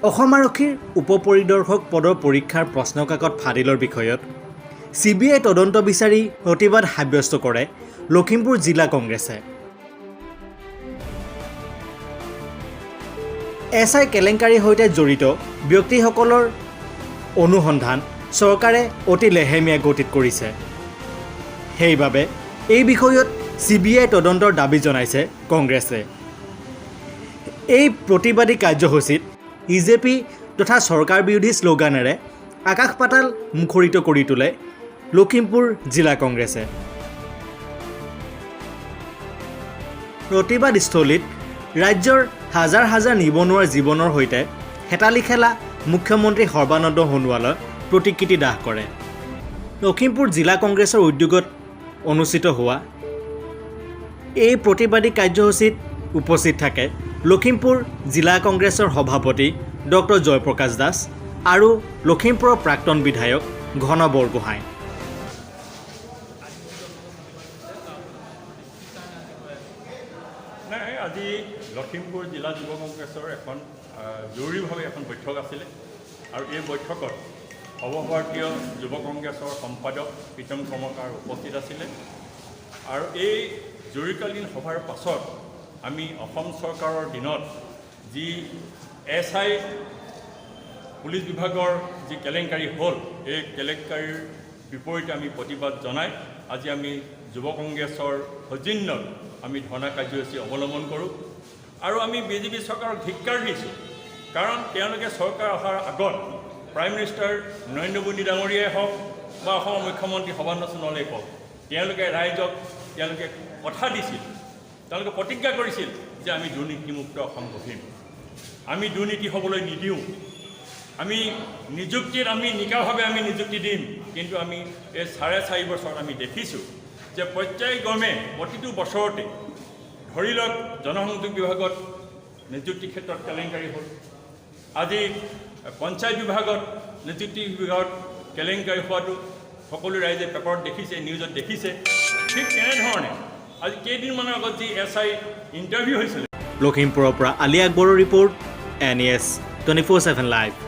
অসম আৰক্ষীৰ উপ পৰিদৰ্শক পদৰ পৰীক্ষাৰ প্ৰশ্নকাকত ফাদিলৰ বিষয়ত চিবিআই তদন্ত বিচাৰি প্ৰতিবাদ সাব্যস্ত কৰে লখিমপুৰ জিলা কংগ্ৰেছে। এছআই কেলেংকাৰীৰ সৈতে জড়িত ব্যক্তিসকলৰ অনুসন্ধান চৰকাৰে অতি লেহেমীয়া গতিত কৰিছে। সেইবাবে এই বিষয়ত চিবিআই তদন্তৰ দাবী জনাইছে কংগ্ৰেছে। এই প্ৰতিবাদী কাৰ্যসূচীত বিজেপি তথা চৰকাৰ বিৰোধী শ্লোগানেৰে আকাশ পাতাল মুখৰিত কৰি তোলে লখিমপুৰ জিলা কংগ্ৰেছে। প্ৰতিবাদস্থলীত ৰাজ্যৰ হাজাৰ হাজাৰ নিবনুৱাৰ জীৱনৰ সৈতে হেতালি খেলা মুখ্যমন্ত্ৰী সৰ্বানন্দ সোণোৱালৰ প্ৰতিকৃতি দাহ কৰে। লখিমপুৰ জিলা কংগ্ৰেছৰ উদ্যোগত অনুষ্ঠিত হোৱা এই প্ৰতিবাদী কাৰ্যসূচীত উপস্থিত থাকে লখিমপুৰ জিলা কংগ্ৰেছৰ সভাপতি ডক্টৰ জয়প্ৰকাশ দাস আৰু লখিমপুৰৰ প্ৰাক্তন বিধায়ক ঘন বৰগোহাঁই। নাই, আজি লখিমপুৰ জিলা যুৱ কংগ্ৰেছৰ এখন জৰুৰীভাৱে এখন বৈঠক আছিলে আৰু এই বৈঠকত সৰ্বভাৰতীয় যুৱ কংগ্ৰেছৰ সম্পাদক প্ৰীতম কৰ্মকাৰ উপস্থিত আছিলে। আৰু এই জৰুৰীকালীন সভাৰ পাছত আমি অসম চৰকাৰৰ দিনত যি এছআই পুলিচ বিভাগৰ যি কেলেংকাৰী হ'ল, এই কেলেংকাৰীৰ বিপৰীতে আমি প্ৰতিবাদ জনাই আজি আমি যুৱ কংগ্ৰেছৰ সৌজন্যত আমি ধৰ্ণা কাৰ্যসূচী অৱলম্বন কৰোঁ। আৰু আমি বিজেপি চৰকাৰক ধিক্কাৰ দিছোঁ, কাৰণ তেওঁলোকে চৰকাৰ অহাৰ আগত প্ৰাইম মিনিষ্টাৰ নৰেন্দ্ৰ মোদী ডাঙৰীয়াই হওক বা অসমৰ মুখ্যমন্ত্ৰী সৰ্বানন্দ সোণোৱালেই হওক, তেওঁলোকে ৰাইজক তেওঁলোকে কথা দিছিল, তেওঁলোকে প্ৰতিজ্ঞা কৰিছিল যে আমি দুৰ্নীতিমুক্ত অসম গঢ়িম, আমি দুৰ্নীতি হ'বলৈ নিদিওঁ, আমি নিযুক্তিত আমি নিকাভাৱে আমি নিযুক্তি দিম। কিন্তু আমি এই 4.5 বছৰত আমি দেখিছোঁ যে পৰ্যায়ক্ৰমে প্ৰতিটো বছৰতে, ধৰি লওক, জনসংযোগ বিভাগত নিযুক্তি ক্ষেত্ৰত কেলেংকাৰী হ'ল, আজি পঞ্চায়ত বিভাগত নিযুক্তি বিভাগত কেলেংকাৰী হোৱাটো সকলো ৰাইজে পেপাৰত দেখিছে, নিউজত দেখিছে। ঠিক তেনেধৰণে আজি কেইদিনমানৰ আগত যি এছআই ইণ্টাৰভিউ হৈছিলে লখিমপুৰৰ পৰা আলি আকবৰৰ ৰিপৰ্ট, NES 24/7 live.